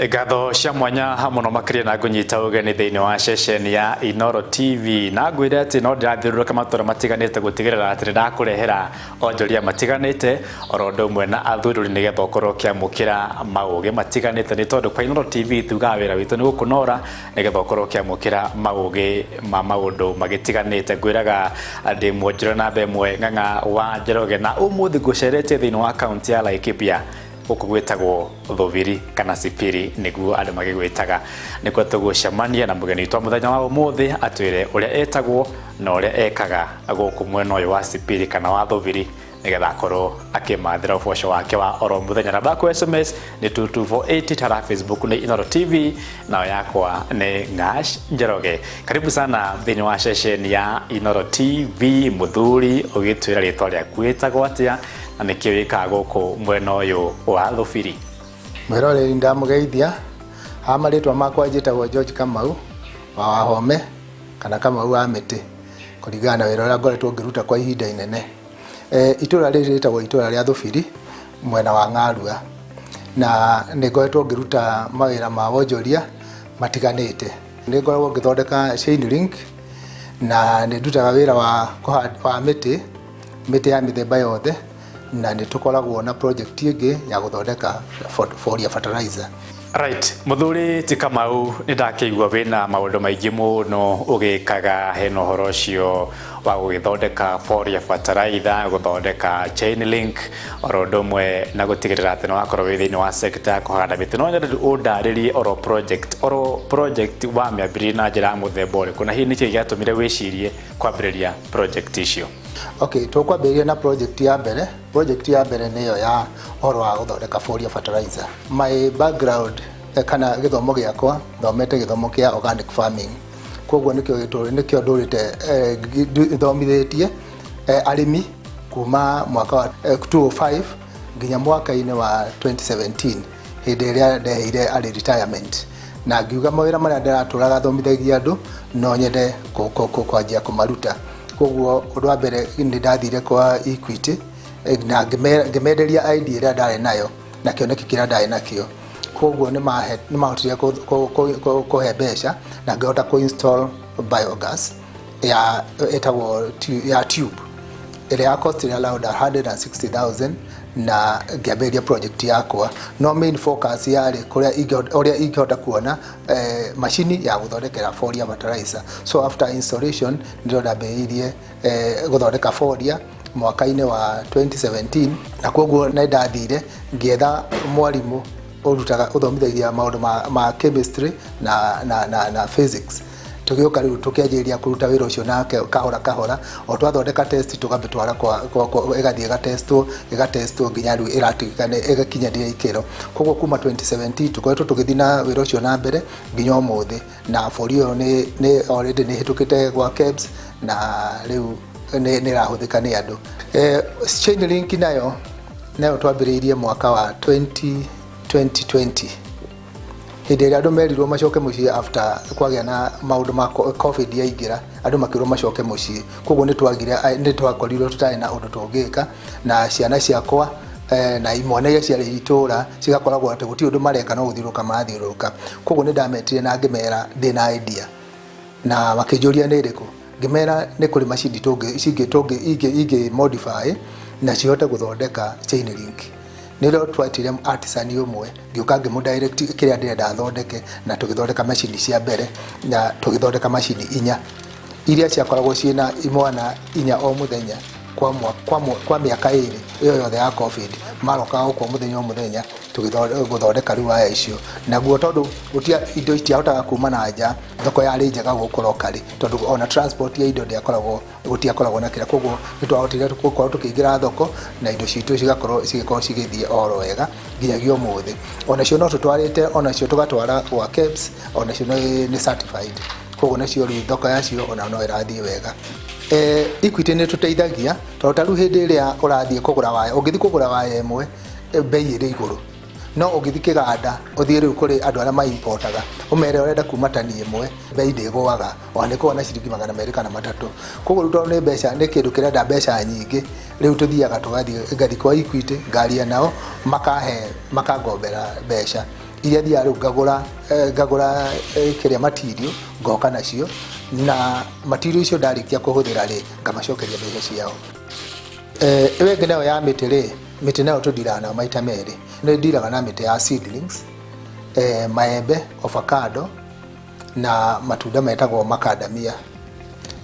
Ngatho cia mwanya mũno makĩria na ngũnyita ũgeni thĩinĩ wa ceceni ya Inoro TV, na ngwĩre atĩ no ndĩrathiũrũrũka matũra matiganĩte gũtigĩrĩra atĩ nĩndakũrehera onjoria matiganĩte oro ũndũ ũmwe na athururi, nĩgetha ũkorwo ũkĩamũkĩra maũgĩ matiganĩte, nĩ tondũ kwa Inoro TV tugaga wĩra witũ nĩ gũkũnora nĩgetha ũkorwo ũkĩamũkĩra maũgĩ ma maũndũ magĩtiganĩte. Ngwĩraga ndĩ mwonjore namba ĩmwe Ng'ang'a wa Njoroge, na ũmũthĩ ngũcerete thĩinĩ wa kaunti ya Laikipia, gũkũ gwĩtagwo Thũbiri kana Sipiri nĩguo andũ magĩgwĩtaga. Nĩkuo tũgũcemania na mũgeni witũ wa mũthenya wa ũmũthĩ, atwĩre ũrĩa etagwo na ũrĩa ekaga gũkũ mwena ũyũ wa Sipiri kana wa Thũbiri, nĩgetha akorwo akĩmathĩra ũboco wake wa oro mũthenya. Namba yaku SMS nĩ 22480, tara Facebook nĩ Inoro TV, nayo yakwa nĩ Ng'ash Njoroge. Karibu sana thĩinĩ wa ceceni ya Inoro TV. Mũthuri, ũgĩtwĩra rĩtwa rĩaku, wĩtagwo atĩa na nĩkĩ wĩkaga gũkũ mwena ũyũ wa Thũbiri? Mwĩroreri, ndamũgeithia. Ha marĩtwa makwa njĩtagwo George Kamau wa Wahome kana Kamau wa Mĩtĩ, kũringana na wĩra ũrĩa ngoretwo ngĩruta kwa ihinda inene. Itũra rĩrĩ rĩtagwo itũra rĩa Thũbiri, mwena wa Ng'arua, na nĩ ngoretwo ngĩruta mawĩra ma wonjoria matiganĩte. Nĩ ngoragwo ngĩthondeka chain link, na nĩ ndutaga wĩra wa mĩtĩ, mĩtĩ ya mĩthemba yothe, na nĩ tũkoragwo na project ĩngĩ ya gũthondeka foliar fertilizer. Right, mũthuri ti Kamau, nĩ ndakĩigua wĩna maũndũ maingĩ mũno ũgĩkaga. Hena ũhoro ũcio wa gũgĩthondeka foliar fertilizer, gũthondeka chain link, oro ũndũ ũmwe na gũtigĩrĩra atĩ nĩ wakorwo wĩ thĩinĩ wa sector ya kũhanda mĩtĩ. No nyende ũndarĩrie oro project wamĩambĩrĩrie na njĩra ya mũthemba ũrĩkũ, na hihi nĩkĩ gĩatũmire wĩcirie kwambĩrĩria project icio? Okay, tũkwambĩrĩria na project ya mbere. Project ya mbere nĩyo ya ũhoro wa gũthondeka foliar fertilizer. My background, kana gĩthomo gĩakwa, thomete gĩthomo kĩa organic farming, koguo nĩkĩo ndũrĩte thomithĩtie arĩmi kuma mwaka wa 2005 nginya mwaka-inĩ wa 2017, hĩndĩ ĩrĩa ndeheire arĩ retirement, na ngiuga mawĩra marĩa ndĩratũraga thomithagia andũ no nyende kwanjia kũmaruta. Koguo ũndũ wa mbere nĩ ndathire kwa Equity na ngĩmenderia idea ĩrĩa ndarĩ nayo na kĩoneki kĩrĩa ndarĩ nakĩo. Koguo nĩ mahotire kũhe mbeca na ngĩhota kũ install biogas ya ĩtagwo ya tube, ĩrĩa ya cost around 160,000, na ngĩambĩrĩria project yakwa. No main focus yarĩ kũrĩa ũrĩa ingĩhota kuona macini ya gũthondekera foliar fertilizer. So after installation nĩrĩo ndambĩrĩirie gũthondeka foliar mwaka-inĩ wa 2017, na koguo nĩ ndathire ngĩetha mwarimũ ũrutaga, ũthomithagia maũndũ ma chemistry na physics. Tũgĩũka rĩu tũkĩanjĩrĩria kũruta wĩra ũcio nake kahora kahora. O twathondeka test, tũkamĩtwara kwa ĩgathiĩ ĩgatestwo, ĩgatestwo nginya rĩu ĩratuĩka nĩ ĩgakinyanĩria ikĩro. Koguo kuma 2017 tũkoretwo tũgĩthiĩ na wĩra ũcio na mbere nginya ũmũthĩ, na foliar ĩyo nĩ already nĩ ĩhĩtũkĩte gwa KEBS, na rĩu nĩ ĩrahũthĩka nĩ andũ. Chain link nayo twambĩrĩirie mwaka wa 20 2020, hĩndĩ ĩrĩa andũ merirwo macoke mũciĩ after kwagĩa na maũndũ ma COVID yaingĩra, andũ makĩrwo macoke mũciĩ. Koguo nĩ twakorirwo tũtarĩ na ũndũ tũngĩka na ciana ciakwa, na imwana iria ciarĩ itũra cigakoragwo atĩ gũtirĩ ũndũ mareka, no gũthiũrũrũka marathiũrũrũka. Koguo nĩ ndametire na ngĩmera ndĩna idea, na makĩnjũria nĩ ĩrĩkũ. Ngĩmera nĩ kũrĩ macini tũngĩ cingĩ tũngĩ ingĩ ingĩ modify na cihote gũthondeka chain link. Nĩrĩo twetire artisan ũmwe, ngĩũka ngĩmũ direct kĩrĩa ndĩrenda athondeke, na tũgĩthondeka macini cia mbere, na tũgĩthondeka macini inya iria ciakoragwo ciĩna imwana inya o mũthenya kwa mĩaka 2 ĩyo yothe ya COVID. Marokaga gũkũ o mũthenya o mũthenya gũthondeka rĩu waya icio naguo, tondũ gũtia indo itiahotaga kuma na nja, thoko yarĩ njega gũkũ locally, tondũ ona transport ya indo ndĩakoragwo, gũtiakoragwo na kĩra. Koguo nĩ twahotire gũkorwo tũkĩingĩra thoko na indo citũ cigakorwo cigĩkorwo cigĩthiĩ oro wega nginyagia ũmũthĩ. Onacio no tũtwarĩte, onacio tũgatwara gwa KEBS, onacio nĩ certified, koguo nacio rĩu thoko yacio ona no ĩrathiĩ wega. Equity nĩ tũteithagia, tondũ ta rĩu hĩndĩ ĩrĩa ũrathiĩ kũgũra waya, ũngĩthiĩ kũgũra waya ĩmwe, bei ĩrĩ igũrũ, no ũngĩthiĩ kĩganda, ũthiĩ rĩu kũrĩ andũ arĩa maimportaga, ũmere ũrenda kuma tani ĩmwe, bei ndĩgũaga, ona nĩ na ciringi 200 kana 300. Koguo rĩu tondũ nĩ mbeca, nĩ kĩndũ kĩrenda mbeca nyingĩ, rĩu tũthiaga tũgathiĩ, ngathiĩ kwa Equity, ngaria nao, makahe, makangombera mbeca. Iria thiaga rĩu ngagũra, ngagũra kĩrĩa material, ngoka nacio, na material icio ndarĩkia kũhũthĩra rĩ, ngamacokeria mbeca ciao. Ĩyo ĩngĩ nayo ya mĩtĩ rĩ, mĩtĩ nayo tũndiraga nayo maita merĩ. Nĩ ndiraga na mĩtĩ ya seedlings, maembe, avocado na matunda metagwo macadamia.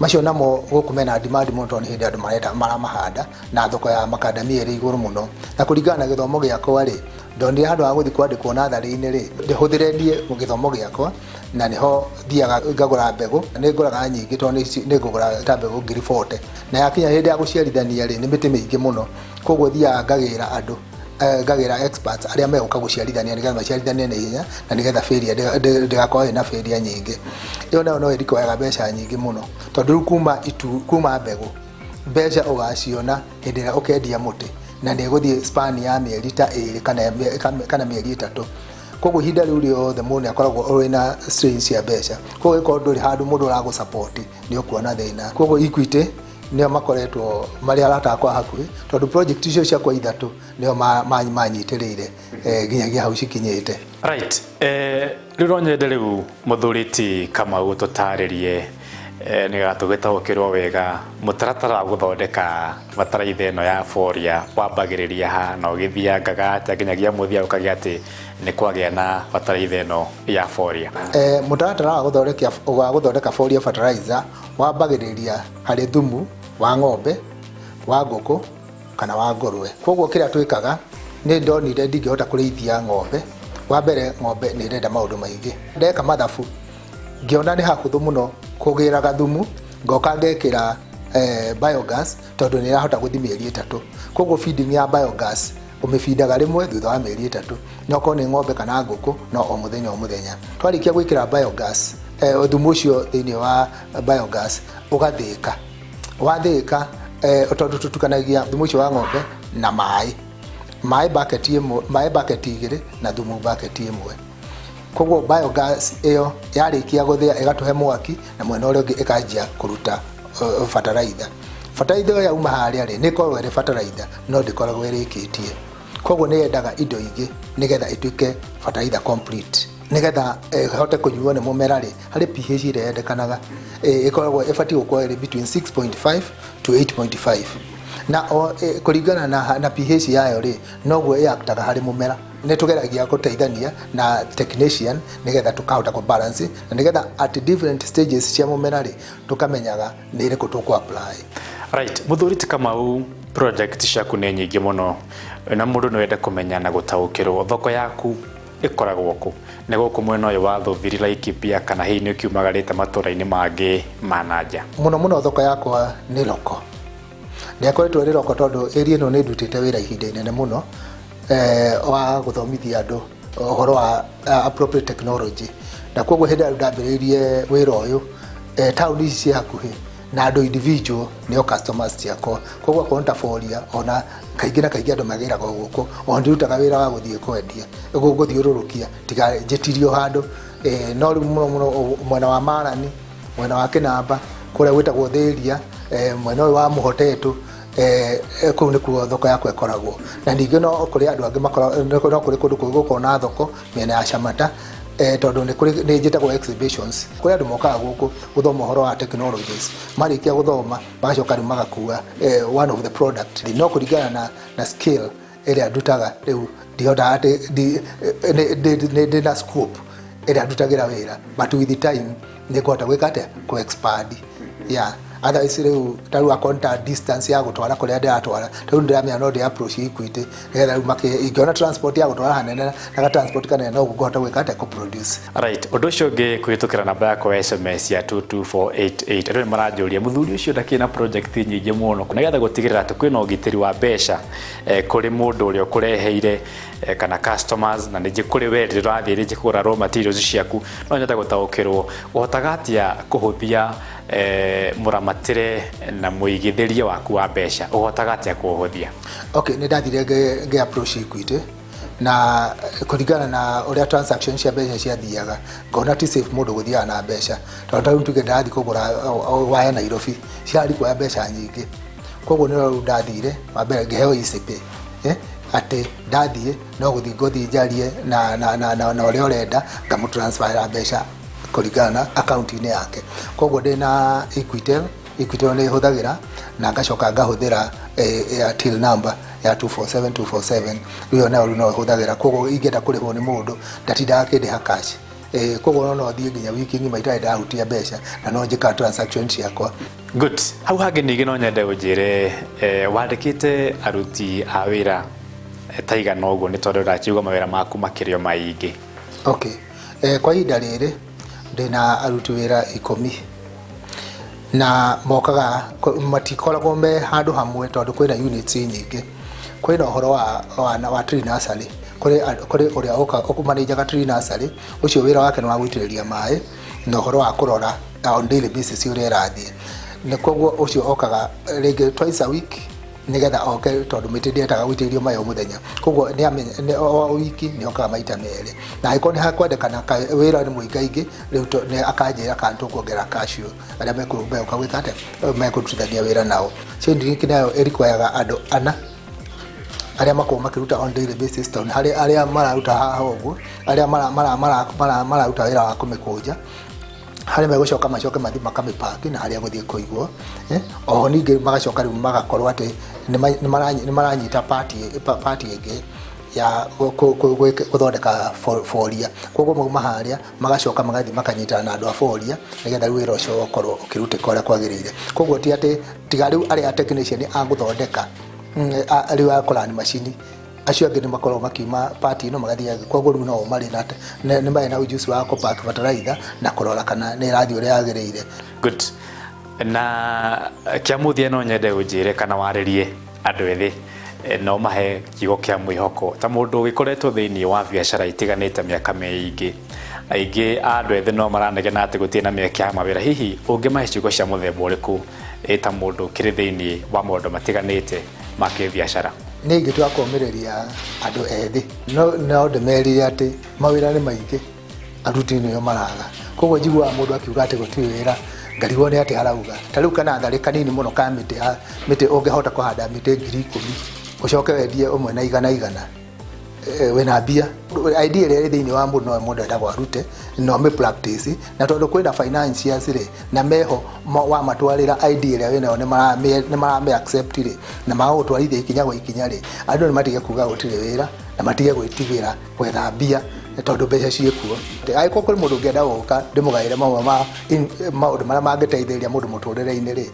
Macio namo gũkũ mena demand mũno tondũ nĩ hĩndĩ andũ marenda maramahanda, na thoko ya macadamia ĩrĩ igũrũ mũno. Na kũringana na gĩthomo gĩakwa rĩ, ndonire handũ ha gũthiĩ kwandĩkwo natharĩ-inĩ rĩ, hũthĩre ndie gĩthomo gĩakwa, na nĩho thiaga ngagũra mbegũ. Nĩ ngũraga nyingĩ tondũ nĩ ngũgũra ta mbegũ 40,000, na yakinya hĩndĩ ya gũciarithania rĩ, nĩ mĩtĩ mĩingĩ mũno. Koguo thiaga ngagĩra andũ, ngagĩra experts arĩa megũka gũciarithania, nĩgetha maciarithanie na ihenya, na nĩgetha failure ndĩgakorwo ĩna failure nyingĩ. Ĩyo nayo no ĩrikwayaga mbeca nyingĩ mũno, tondũ rĩu kuma itu, kuma mbegũ, mbeca ũgaciona hĩndĩ ĩrĩa ũkendia mũtĩ, na nĩ ĩgũthiĩ span ya mĩeri ta 2 kana mĩeri 3. Koguo ihinda rĩu rĩothe mũndũ nĩ akoragwo wĩna strain cia mbeca. Koguo ĩkorwo ndũrĩ handũ mũndũ ũragũ support, nĩ ũkuona thĩna. Koguo Equity nĩo makoretwo marĩ arata akwa hakuhĩ, tondũ project icio ciakwa ithatũ nĩo manyitĩrĩire nginyagia hau cikinyĩte. Right. Rĩu no nyende rĩu mũthuri ti Kamau tũtarĩrie, nĩgetha tũgĩtaũkĩrwo wega mũtaratara wa gũthondeka bataraitha ĩno ya Foria wambagĩrĩria ha na ũgĩthiangaga atĩa nginyagia mũthia ũkagĩa atĩ nĩ kwagĩa na bataraitha ĩno ya Foria. Mũtaratara wa gũthondeka Foria fertilizer wambagĩrĩria harĩ thumu wa ng'ombe, wa ngũkũ kana wa ngũrwe. Koguo kĩrĩa twĩkaga, nĩ ndonire ndingĩhota kũrĩithia ng'ombe. Wa mbere, ng'ombe nĩ ĩrenda maũndũ maingĩ. Ndeka mathabu ngĩona nĩ hahũthũ mũno kũgĩraga thumu, ngoka ngekĩra biogas, tondũ nĩ ĩrahota gũthiĩ mĩeri 3. Koguo feeding ya biogas ũmĩbindaga rĩmwe thutha wa mĩeri 3, na okorwo nĩ ng'ombe kana ngũkũ no o mũthenya o mũthenya. Twarĩkia gwĩkĩra biogas, thumu ũcio thĩinĩ wa biogas ũgathĩĩka. Wathĩĩka, tondũ tũtukanagia thumu ũcio wa ng'ombe na maĩ, maĩ bucket ĩmwe, maĩ bucket 2 na thumu bucket 1. Koguo biogas ĩyo yarĩkia gũthĩa ĩgatũhe mwaki, na mwena ũrĩa ũngĩ ĩkanjia kũruta fertilizer. Fertilizer ĩyo yauma harĩa rĩ, nĩ ĩkoragwo ĩrĩ fertilizer, no ndĩkoragwo ĩrĩkĩtie. Koguo nĩ yendaga indo ingĩ nĩgetha ĩtuĩke fertilizer complete, nĩgetha ĩhote kũnyuo nĩ mũmera rĩ, harĩ pH ĩrĩa yendekanaga. Ĩkoragwo ĩbatiĩ gũkorwo ĩrĩ between 6.5 to 8.5, na o kũringana na pH yayo rĩ, noguo ĩactaga harĩ mũmera. Nĩ tũgeragia gũteithania na technician nĩgetha tũkahota kũ balance, na nĩgetha at different stages cia mũmera rĩ, tũkamenyaga nĩ ĩrĩkũ tũkũ apply. Right, mũthuri ti Kamau, project ciaku nĩ nyingĩ mũno, na mũndũ no ende kũmenya na gũtaũkĩrwo thoko yaku ĩkoragwo kũ? Nĩ gũkũ mwena ũyũ wa Thũbiri, Laikipia, kana hihi nĩ ũkiumagarĩte matũra-inĩ mangĩ ma na nja? Mũno mũno thoko yakwa nĩ roko. Nĩ ĩkoretwo ĩrĩ roko tondũ area ĩno nĩ ndutĩte wĩra ihinda inene mũno, wa gũthomithia andũ ũhoro wa appropriate technology. Na koguo hĩndĩ ĩrĩa ndambĩrĩirie wĩra ũyũ, taũni ici ciĩ hakuhĩ na andũ individual nĩo customers ciakwa. Koguo akorwo nĩ ta Foria, ona kaingĩ na kaingĩ andũ magĩraga o gũkũ. Ona ndirutaga wĩra wa gũthiĩ kwendia, gũthiũrũrũkia, tiga njĩtirio handũ. No rĩu mũno mũno mwena wa Marani, mwena wa Kĩnamba, kũrĩa gwĩtagwo Thĩria, mwena ũyũ wa Mũhotetũ, kũu nĩkuo thoko yakwa ĩkoragwo. Na ningĩ no kũrĩ andũ angĩ makoragwo, no kũrĩ kũndũ kũngĩ gũkoragwo na thoko mĩena ya Camata, tondũ nĩ kũrĩ, nĩ njĩtagwo exhibitions. Kũrĩ andũ mokaga gũkũ gũthoma ũhoro wa technologies, marĩkia gũthoma magacoka rĩu magakua one of the product. No kũringana na skill ĩrĩa ndutaga rĩu, ndihotaga atĩ nĩ ndĩ na scope ĩrĩa ndutagĩra wĩra, but with the time nĩ ngũhota gwĩka atĩa, kũ expand. Yeah, otherwise rĩu ta rĩu akorwo nĩ ta distance ya gũtwara kũrĩa ndĩratwara, ta rĩu ndĩramenya no ndĩ approach Equity, nĩgetha rĩu ingĩona transport ya gũtwara hanene na ga transport kanene, no ngũhota gwĩka atĩa, kũ produce. Right, ũndũ ũcio ũngĩ, kũhĩtũkĩra namba yakwa ya SMS ya 22488, andũ nĩ maranjũria mũthuri ũcio ndakĩrĩ na project nyingĩ mũno, nĩgetha gũtigĩrĩra atĩ kwĩna ũgitĩri wa mbeca kũrĩ mũndũ ũrĩa ũkũreheire, kana customers, na ningĩ kũrĩ we rĩrĩa ũrathiĩ rĩngĩ kũgũra raw materials ciaku. No nyende gũtaũkĩrwo ũhotaga atĩa kũhũthia mũramatĩre na mũigithĩrie waku wa mbeca, ũhotaga atĩa kũũhũthia? Okay, nĩ ndathire ngĩ approach Equity, na kũringana na ũrĩa transaction cia mbeca ciathiaga, ngona ti safe mũndũ gũthiaga na mbeca, tondũ ta rĩu tuge ndĩrathiĩ kũgũra waya Nairobi, cirarĩ kuoya mbeca nyingĩ. Koguo nĩ rĩu ndathire wa mbere ngĩheo ECP, Atĩ ndathiĩ no gũthiĩ ngũthiĩ njarie na ũrĩa ũrenda, ngamũtransferra mbeca kũringana na akaunti-inĩ yake. Koguo ndĩna Equitel, Equitel nĩ hũthagĩra, na ngacoka ngahũthĩra till number ya 247 247. Rĩu ĩyo nayo rĩu no hũthagĩra. Koguo ingĩenda kũrĩhwo nĩ mũndũ, ndatindaga akĩndĩha cash. Koguo no thiĩ nginya wiki ng'ima itarĩ ndahutia mbeca, na no njĩkaga transaction ciakwa. Good. Hau hangĩ ningĩ no nyende ũnjĩre, wandĩkĩte aruti a wĩra taigana ũguo, nĩ tondũ ndakiuga mawĩra maku makĩrĩ o maingĩ? Okay. Kwa ihinda rĩrĩ ndĩna aruti wĩra 10, na mokaga, matikoragwo me handũ hamwe tondũ kwĩna units nyingĩ. Kwĩna ũhoro wa tree nursery, kũrĩ ũrĩa ũmanĩnjaga tree nursery. Ũcio wĩra wake nĩ wa gũitĩrĩria maĩ na ũhoro wa kũrora on daily basis ũrĩa ĩrathiĩ. Nĩ koguo ũcio okaga rĩngĩ twice a week, nĩgetha oke, tondũ mĩtĩ ndĩendaga gũitĩrĩrio maĩ o mũthenya. Koguo o wiki nĩ okaga maita merĩ, na angĩkorwo nĩ hakwendekana wĩra nĩ mũingaingĩ, rĩu nĩ akanjĩra kana tũkuongerera cashew arĩa megũka gwĩka atĩa, mekũrutithania wĩra nao. Chainlink nayo ĩrikwayaga andũ ana arĩa makoragwo makĩruta on daily basis, tondũ harĩ arĩa mararuta haha ũguo, arĩa mararuta wĩra wa kũmĩkũnja, harĩa megũcoka macoke mathiĩ makamĩpaki na harĩa gũthiĩ kũigwo. Oho ningĩ magacoka rĩu magakorwo atĩ nĩ maranyita part ĩngĩ ya gũthondeka foliar. Koguo mauma harĩa magacoka magathiĩ makanyitana na andũ a foliar, nĩgetha rĩu wĩra ũcio ũkorwo ũkĩrutĩka ũrĩa kwagĩrĩire. Koguo ti atĩ tiga rĩu arĩa technician a gũthondeka, rĩu a kũrani macini, acio angĩ nĩ makoragwo makiuma part ĩno magathiĩ angĩ. Koguo rĩu no marĩ na nĩ marĩ na ujuzi wa kũpack fertilizer na kũrora kana nĩ ĩrathiĩ ũrĩa yagĩrĩire. Good. Na kĩa mũthia no nyende ũnjĩre kana warĩrie andũ ethĩ, no mahe kiugo kĩa mwĩhoko, ta mũndũ ũgĩkoretwo thĩinĩ wa biacara itiganĩte mĩaka mĩingĩ. Aingĩ a andũ ethĩ no maranegena atĩ gũtirĩ na mĩeke ya mawĩra. Hihi ũngĩmahe ciugo cia mũthemba ũrĩkũ, ta mũndũ ũkĩrĩ thĩinĩ wa maũndũ matiganĩte ma kĩbiacara? Nĩ ingĩtua kũũmĩrĩria andũ ethĩ, no ndĩmerire atĩ mawĩra nĩ maingĩ, aruti nĩo maraga. Koguo njiguaga mũndũ akiuga atĩ gũtirĩ wĩra, ngarigwo nĩ atĩ arauga. Ta rĩu kanatharĩ kanini mũno ka mĩtĩ ya mĩtĩ, ũngĩhota kũhanda mĩtĩ 10,000, ũcoke wendie ũmwe na igana igana, wĩna mbia. Idea ĩrĩa ĩ thĩinĩ wa mũndũ no mũndũ endagwo arute no mĩ practice, na tondũ kwĩna financiers rĩ, na meho wamatwarĩra idea ĩrĩa wĩnayo, nĩ maramĩ accept rĩ, na magagũtwarithia ikinya gwa ikinya rĩ. Andũ nĩ matige kuga gũtirĩ wĩra, na matige gwĩtigĩra gwetha mbia, tondũ mbeca ciĩkuo. Angĩkorwo kũrĩ mũndũ ũngĩenda gũka ndĩmũgaĩre mamwe ma maũndũ marĩa mangĩteithĩrĩria mũndũ mũtũrĩre-inĩ rĩ,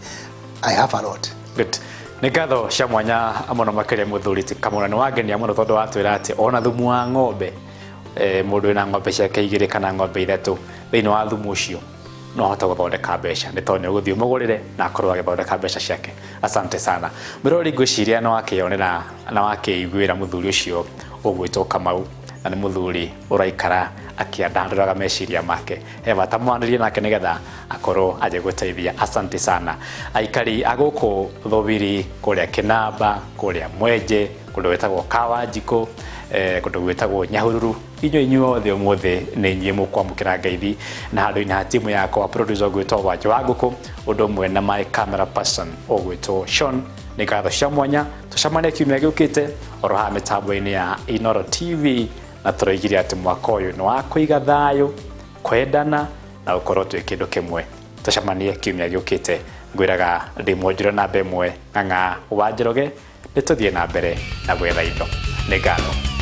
I have a lot. Good. Nĩ ngatho cia mwanya mũno makĩria, mũthuri ti Kamũra. Nĩ wangenia mũno tondũ watwĩra atĩ ona thumu wa ng'ombe, mũndũ wĩna ng'ombe ciake igĩrĩ kana ng'ombe ithatũ, thĩinĩ wa thumu ũcio no ahote gũthondeka mbeca, nĩ tondũ nĩ ũgũthiĩ ũmũgũrĩre na akorwo agĩthondeka mbeca ciake. Asante sana, mwĩroreri. Ngwĩciria nĩ wakĩonera na wakĩiguĩra mũthuri ũcio ũgwĩtwo Kamau, na nĩ mũthuri ũraikara akĩandandũraga meciria make. He bata mwanĩrie nake nĩgetha akorwo agĩgũteithia. Asante sana, aikari a gũkũ Thobiri, kũrĩa Kĩnamba, kũrĩa Mwenje, kũndũ gwĩtagwo Kawanjikũ, kũndũ gwĩtagwo Nyahururu. Inyuĩ inyuothe ũmũthĩ nĩ inyuĩ mũkwamũkĩra ngeithi, na handũ-inĩ ha timu yakwa, producer ũgwĩtwo Wanjũ wa Ngũkũ, ũndũ ũmwe na my camera person ũgwĩtwo Sean, nĩ ngatho cia mwanya. Tũcemanie kiumia gĩũkĩte oro haha mĩtambo-inĩ ya Inooro TV, na tũroigire atĩ mwaka ũyũ nĩ wa kũiga thayũ, kwendana na gũkorwo twĩ kĩndũ kĩmwe. Tũcemanie kiumia gĩũkĩte. Ngwĩraga ndĩ mwonjore namba ĩmwe, Ng'ang'a wa Njoroge. Nĩ tũthiĩ na mbere na gwetha indo. Nĩ ngatho.